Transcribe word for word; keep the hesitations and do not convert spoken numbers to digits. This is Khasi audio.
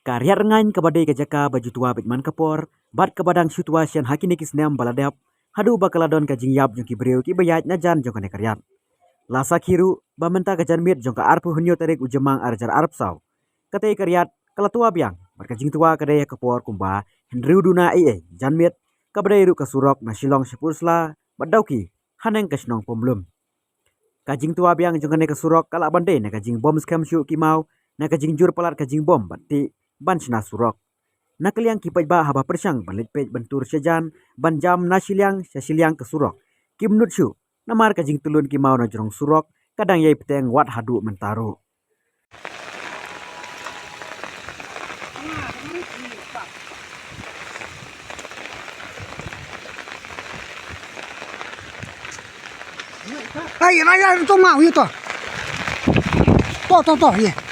Ka Riat Rngaiñ kaba dei ka jaka ba ju twa beit man ka por bad kaba dang shu twa shen ha kine ki snem ba la dep, haduh ba ka la don ka jingïap jong ki briew kiba ïaid na jan jong kane ka riat. La sakhi ruh ba mynta ka janmiet jong ka arphew hynñiew tarik u Jymmang arhajar arphew saw, katei ka riat ka la twa biang bad ka jingtwa ka dei ha ka por kumba hynriew duna eiei janmiet, kaba dei ruh ka surok na Shillong sha Pynursla bad Dawki haneng ka shnong Pumlum. Ka jingtwa biang jong kane ka surok ka lah ban dei na ka jingbom skhem shuh ki maw, na ka jingjur palat ka jingbom bad tih ban shna surok. Na ka liang ki paidbah haba pyrshang ban leit peit ban tur shajan ban jam na shiliang sha shiliang ka surok, kim nud shuh namar ka jingtylun ki maw na jrong surok ka dang ïai bteng wat haduh mynta ruh. Ai, ai, ai, to mau, ïa to. To, to, to, ïa.